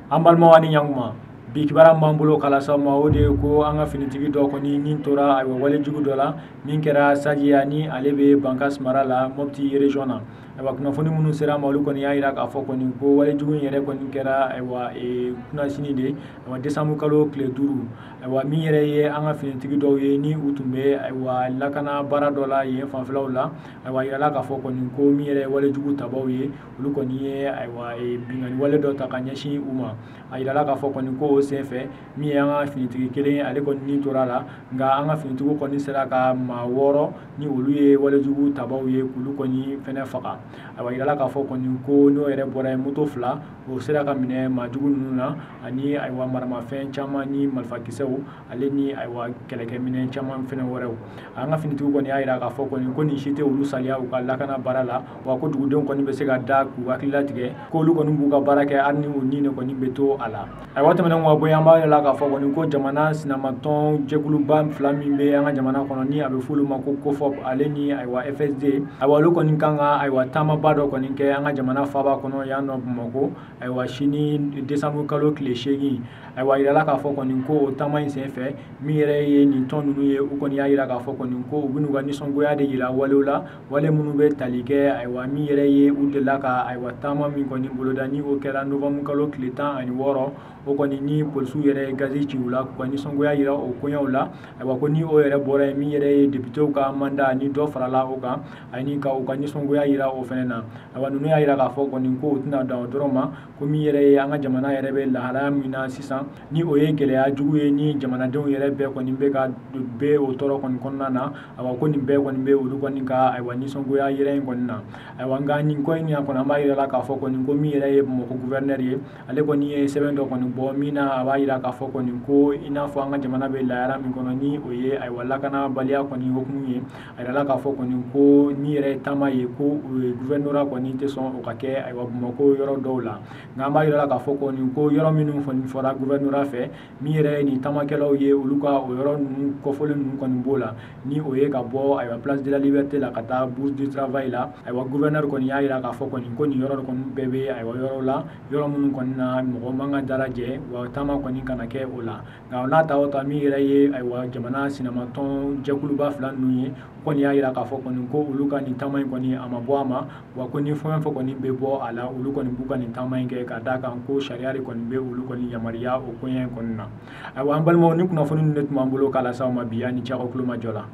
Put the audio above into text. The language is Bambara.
An balimaw, ani ɲankuma. Bi kibaruya min b'an bolo k'a lase aw ma, o de ye ko an ka finitigi dɔ kɔni ni tora, ayiwa, walejugu dɔ la min kɛra Sajiya, ni ale bɛ Bankas mara la, Mopti région na. Ayiwa, kunnafoni minnu sera a ma, olu kɔni y'a jira k'a fɔ kɔni ko walejugu in yɛrɛ kɔni kɛra, ayiwa, kunasini de, ayiwa, décembre kalo tile 5. Ayiwa, min yɛrɛ ye an ka finitigi dɔw ye ni u tun bɛ, ayiwa, lakana baara dɔ la yen fanfɛlaw la, ayiwa, yirala k'a fɔ kɔni ko min yɛrɛ ye walejugu tabaw ye, olu kɔni ye, ayiwa, binkanni wale dɔ ta ka ɲɛsin u ma. A yirala k'a fɔ kɔni ko o senfɛ, min ye an ka finitigi kelen, ale kɔni ni tora la, nka an ka finitigiw kɔni sera ka maa 6 ni olu ye walejugu tabaw ye, k'olu kɔni fɛnɛ faga. Ayiwa, yirala k'a fɔ kɔni ko n'o yɛrɛ bɔra yen, moto 2 o sera ka minɛ maajugu ninnu na, ani, ayiwa, maramafɛn caman ni marifakisɛw, ale ni, ayiwa, kɛlɛkɛminɛn caman fɛnɛ wɛrɛw. An ka finitigiw kɔni y'a jira k'a fɔ kɔni ko nin si tɛ olu saliya u ka lakana baara la, wa ko dugudenw kɔni bɛ se ka da k'u hakili latigɛ ko olu kɔni b'u ka baara kɛ hali ni u ni de kɔni bɛ to a la. Ayiwa, tɛmɛnen ka bɔ yen, an b'a yira k'a fɔ kɔni ko jamana sinamatɔn jɛkuluba 2 min bɛ an ka jamana kɔnɔ, ni a bɛ f'olu ma ko COFOP, ale ni, ayiwa, FSD, ayiwa, olu kɔni kan ka, ayiwa, taamaba dɔ kɔni kɛ an ka jamana faaba kɔnɔ yan nɔ Bamakɔ, ayiwa, sini décembre kalo tile 8. Ayiwa, yirala k'a fɔ kɔni ko o taama in senfɛ, min yɛrɛ ye nin tɔn ninnu ye, u kɔni y'a jira k'a fɔ kɔni ko u bɛn'u ka nisɔngoya de yira walew la, wale minnu bɛ tali kɛ, ayiwa, min yɛrɛ ye u delila ka, ayiwa, taama min kɔni boloda, ni o kɛra novembre kalo tile 16, o kɔni ni polisiw yɛrɛ ye gazi ci u la k'u ka nisɔngoya yira o koɲɛw la. Ayiwa, ko ni o yɛrɛ bɔra yen, min yɛrɛ ye députéw ka mandat ni dɔ farala o kan, ani ka u ka nisɔngoya yira o fɛnɛ na. Ayiwa, ninnu y'a jira k'a fɔ kɔni ko u tɛna dan o dɔrɔn ma, ko min yɛrɛ ye an ka jamana yɛrɛ bɛ lahalaya min na sisan, ni o ye gɛlɛya jugu ye, ni jamanadenw yɛrɛ bɛɛ kɔni bɛ ka bɛ o tɔɔrɔ kɔni kɔnɔna na. Ayiwa, ko nin bɛɛ kɔni bɛ olu kɔni ka, ayiwa, nisɔngoya yɛrɛ in kɔni na. Ayiwa, nka nin ko in kɔni, an b'a yira la k'a fɔ kɔni ko min yɛrɛ ye Bamakɔ gouverneur ye, ale kɔni ye sɛbɛn dɔ kɔni bɔ min na a b'a jira k'a fɔ kɔni ko i n'a fɔ an ka jamana bɛ lahala min kɔnɔ, ni o ye, ayiwa, lakanabaliya kɔni hukumu ye, a yirala k'a fɔ kɔni ko min yɛrɛ ye taama ye, ko gouvernorat kɔni tɛ sɔn o ka kɛ, ayiwa, Bamakɔ yɔrɔ dɔw la. Nka an b'a yira k'a fɔ kɔni ko yɔrɔ minnu kɔni fɔra gouvernorat fɛ, min yɛrɛ ye nin taamakɛlaw ye, olu ka o yɔrɔ ninnu kɔfɔlen ninnu kɔni b'o la, ni o ye ka bɔ, ayiwa, place de la Liberté la ka taa Bourse du Travail la. Ayiwa, gouverneur kɔni y'a jira k'a fɔ kɔni ko nin yɔrɔ kɔni bɛɛ bɛ, ayiwa, yɔrɔ la, yɔrɔ minnu kɔni na mɔgɔ man ka darajɛ, wa taama kɔni kana kɛ o la. Nka n'a ta o ta, min yɛrɛ ye, ayiwa, jamana sinamatɔn jɛkuluba 2 ninnu ye, u kɔni y'a jira k'a fɔ kɔni ko olu ka nin taama in kɔni a ma bɔ a ma, wa ko ni fɛn o fɛn kɔni bɛ bɔ a la, olu kɔni b'u ka nin taama in kɛ, ka d'a kan ko sariya de kɔni bɛ olu kɔni yamaruya o koɲɛ in kɔni na. Ayiwa, an balimaw, ni kunnafoni ninnu de tun b'an bolo k'a lase aw ma bi. An ni ce aw ka tulo majɔ la.